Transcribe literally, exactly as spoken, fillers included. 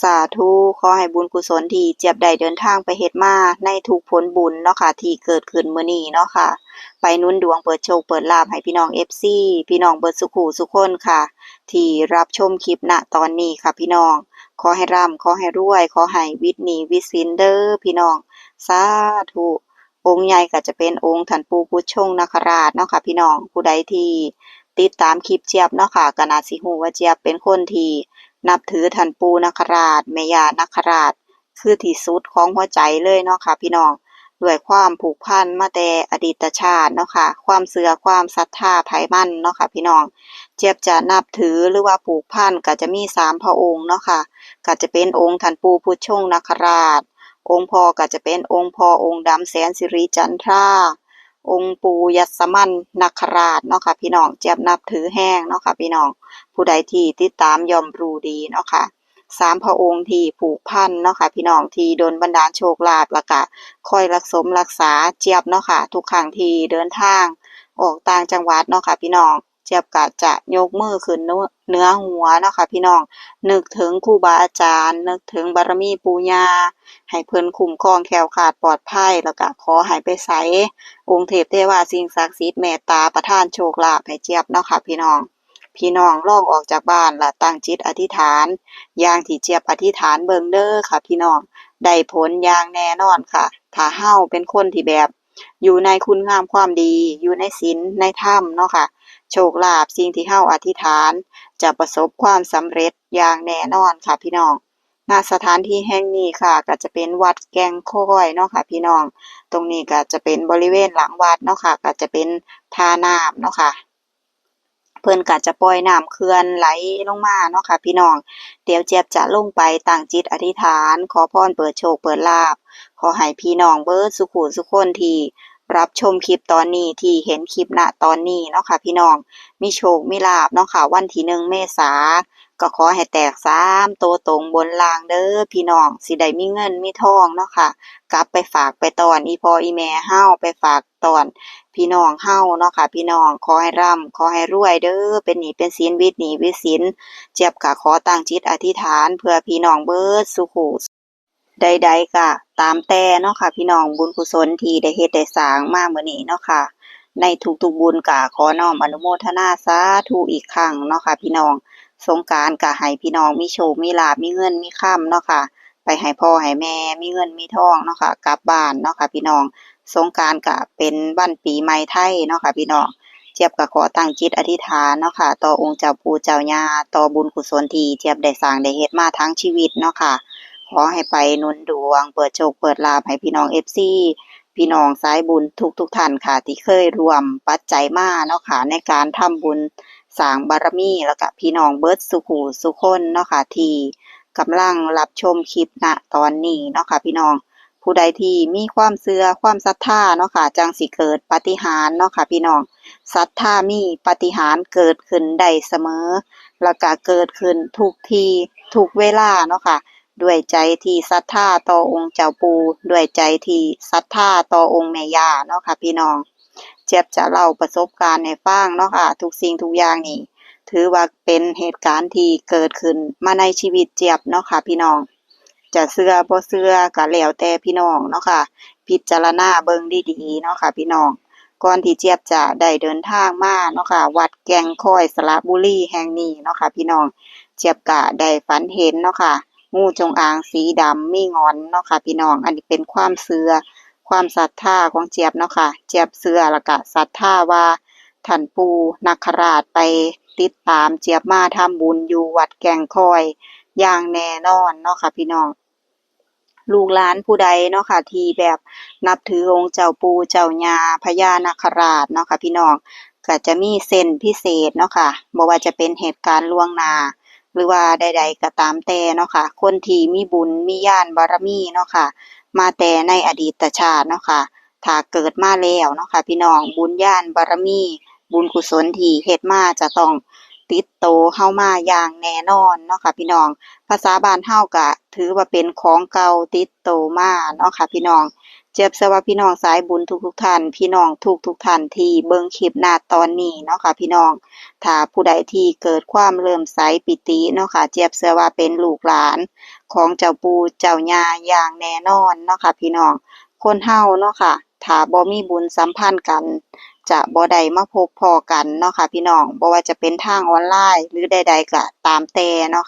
สาธุ ขอให้บุญกุศลที่เจี๊ยบได้เดินทางไปเฮ็ดมาในทุกผลบุญเนาะค่ะ ที่เกิดขึ้นมื้อนี้เนาะค่ะ ไปหนุนดวงเปิดโชคเปิดลาภให้พี่น้อง เอฟซี พี่น้องเบิดสุขูสุคนค่ะ ที่รับชมคลิปณตอนนี้ค่ะพี่น้อง ขอให้ร่ำ ขอให้รวย ขอให้วิดหนี้วิดสินเด้อพี่น้อง สาธุ องค์ใหญ่ก็จะเป็นองค์ท่านปู่ผู้ชงนาคราชเนาะค่ะพี่น้อง ผู้ใดที่ติดตามคลิปเจี๊ยบเนาะค่ะ ก็น่าสิฮู้ว่าเจี๊ยบเป็นคนที่นับถือท่านปู่นาคราช แม่ย่านาคราช คือที่สุดของหัวใจเลยเนาะค่ะพี่น้อง ด้วยความผูกพันมาแต่อดีตชาติเนาะค่ะ ความเชื่อความศรัทธาไผมันเนาะค่ะพี่น้อง เจี๊ยบจะนับถือหรือว่าผูกพันก็จะมีสามพระองค์เนาะค่ะ ก็จะเป็นองค์ท่านปู่ผู้ชงนาคราช องค์พ่อก็จะเป็นองค์พ่อองค์ดำแสนสิริจันทรา องค์ปู่ยัสมันนาคราชเนาะค่ะพี่น้อง เจี๊ยบนับถือแฮงเนาะค่ะพี่น้อง ผู้ใดที่ติดตามย่อมรู้ดีเนาะค่ะ สามพระองค์ที่ผูกพันเนาะค่ะพี่น้อง ที่ดลบันดาลโชคลาภ แล้วก็คอยรักสมรักษาเจี๊ยบเนาะค่ะ ทุกครั้งที่เดินทางออกต่างจังหวัดเนาะค่ะพี่น้อง เจี๊ยบก็จะยกมือขึ้นเหนือ เหนือหัวเนาะค่ะพี่น้อง นึกถึงครูบาอาจารย์ นึกถึงบารมีปู่ย่า ให้เพิ่นคุ้มครองแคล้วคลาดปลอดภัย แล้วก็ขอให้ไปไส องค์เทพเทวาสิ่งศักดิ์สิทธิ์เมตตาประทานโชคลาภให้เจี๊ยบเนาะค่ะพี่น้อง พี่น้องลองออกจากบ้านและตั้งจิตอธิษฐาน อย่างที่เจี๊ยบอธิษฐานเบิ่งเด้อค่ะพี่น้อง ได้ผลอย่างแน่นอนค่ะ ถ้าเฮาเป็นคนที่แบบ อยู่ในคุณงามความดี อยู่ในศีลในธรรมเนาะค่ะ โชคลาภสิ่งที่เฮาอธิษฐาน จะประสบความสำเร็จอย่างแน่นอนค่ะพี่น้อง ณ สถานที่แห่งนี้ค่ะ ก็จะเป็นวัดแก่งคอยเนาะค่ะพี่น้อง ตรงนี้ก็จะเป็นบริเวณหลังวัดเนาะค่ะ ก็จะเป็นท่าน้ำเนาะค่ะ เพิ่นก็จะปล่อยน้ำเขื่อนไหลลงมาเนาะค่ะพี่น้อง เดี๋ยวเจี๊ยบจะลงไปตั้งจิตอธิษฐาน ขอพรเปิดโชคเปิดลาภ ขอให้พี่น้องเบิดสุขูสุคนที่รับชมคลิปตอนนี้ ที่เห็นคลิปณตอนนี้เนาะค่ะพี่น้อง มีโชคมีลาภเนาะค่ะ วันที่หนึ่งเมษา ก็ขอให้แตกสามตัวตรงบนล่างเด้อพี่น้อง สิได้มีเงินมีทองเนาะค่ะ กลับไปฝากไปต้อนอีพ่ออีแม่เฮา ไปฝากต้อนพี่น้องเฮาเนาะค่ะพี่น้อง ขอให้ร่ำ ขอให้รวยเด้อ เป็นหนี้เป็นสิน วิดหนี้วิดสิน เจี๊ยบก็ขอตั้งจิตอธิษฐานเพื่อพี่น้องเบิดสุขู ใดๆก็ตามแต่เนาะค่ะพี่น้อง บุญกุศลที่ได้เฮ็ดได้สร้างมามื้อนี้เนาะค่ะ ในทุกๆบุญก็ขอน้อมอนุโมทนาสาธุอีกครั้งเนาะค่ะพี่น้อง สงกรานต์ก็ให้พี่น้องมีโชคมีลาภ มีเงินมีคำเนาะค่ะ ไปให้พ่อให้แม่ มีเงินมีทองเนาะค่ะ กลับบ้านเนาะค่ะพี่น้อง สงกรานต์ก็เป็นวันปีใหม่ไทยเนาะค่ะพี่น้อง เจี๊ยบก็ขอตั้งจิตอธิษฐานเนาะค่ะ ต่อองค์เจ้าปู่เจ้าย่า ต่อบุญกุศลที่เจี๊ยบได้สร้างได้เฮ็ดมาทั้งชีวิตเนาะค่ะ ขอให้ไปหนุนดวง เปิดโชคเปิดลาภให้พี่น้อง เอฟซี พี่น้องสายบุญทุกๆท่านค่ะ ที่เคยร่วมปัจจัยมาเนาะค่ะ ในการทำบุญสร้างบารมี แล้วก็พี่น้องเบิดสุขูสุคนเนาะค่ะ ที่กำลังรับชมคลิปณตอนนี้เนาะค่ะพี่น้อง ผู้ใดที่มีความเชื่อความศรัทธาเนาะค่ะ จั่งสิเกิดปาฏิหาริย์เนาะค่ะพี่น้อง ศรัทธามีปาฏิหาริย์เกิดขึ้นได้เสมอ แล้วก็เกิดขึ้นทุกที่ทุกเวลาเนาะค่ะ ด้วยใจที่ศรัทธาต่อองค์เจ้าปู่ ด้วยใจที่ศรัทธาต่อองค์แม่ย่าเนาะค่ะพี่น้อง เจี๊ยบจะเล่าประสบการณ์ให้ฟังเนาะค่ะ ทุกสิ่งทุกอย่างนี่ ถือว่าเป็นเหตุการณ์ที่เกิดขึ้นมาในชีวิตเจี๊ยบเนาะค่ะพี่น้อง จะเชื่อบ่เชื่อก็แล้วแต่พี่น้องเนาะค่ะ พิจารณาเบิ่งดีๆเนาะค่ะพี่น้อง ก่อนที่เจี๊ยบจะได้เดินทางมาเนาะค่ะ วัดแก่งคอยสระบุรีแห่งนี้เนาะค่ะพี่น้อง เจี๊ยบก็ได้ฝันเห็นเนาะค่ะ งูจงอางสีดำมีหงอนเนาะค่ะพี่น้อง อันนี้เป็นความเชื่อ ความศรัทธาของเจี๊ยบเนาะค่ะ เจี๊ยบเชื่อแล้วก็ศรัทธาว่าท่านปู่นาคราชไปติดตามเจี๊ยบมาทำบุญอยู่วัดแก่งคอยอย่างแน่นอนเนาะค่ะพี่น้อง ลูกหลานผู้ใดเนาะค่ะ ที่แบบนับถือองค์เจ้าปู่เจ้าย่าพญานาคราชเนาะค่ะพี่น้อง ก็จะมีเซนส์พิเศษเนาะค่ะ บ่ว่าจะเป็นเหตุการณ์ล่วงหน้า หรือว่าใดๆก็ตามแต่เนาะค่ะ คนที่มีบุญมีญาณบารมีเนาะค่ะ มาแต่ในอดีตชาติเนาะค่ะ ถ้าเกิดมาแล้วเนาะค่ะพี่น้อง บุญญาณบารมี บุญกุศลที่เฮ็ดมาจะต้อง ติดโตเฮามาอย่างแน่นอนเนาะค่ะพี่น้อง ภาษาบ้านเฮาก็ถือว่าเป็นของเก่าติดโตมาเนาะค่ะพี่น้อง เจี๊ยบเชื่อว่าพี่น้องสายบุญทุกๆท่าน พี่น้องทุกๆท่านที่เบิ่งคลิปหน้าตอนนี้เนาะค่ะพี่น้อง ถ้าผู้ใดที่เกิดความเลื่อมใสปิติเนาะค่ะ เจี๊ยบเชื่อว่าเป็นลูกหลานของเจ้าปู่เจ้าย่าอย่างแน่นอนเนาะค่ะพี่น้อง คนเฮาเนาะค่ะ ถ้าบ่มีบุญสัมพันธ์กัน จะบ่ได้มาพบพ้อกันเนาะค่ะพี่น้อง บ่ว่าจะเป็นทางออนไลน์หรือใดๆก็ตามแต่เนาะ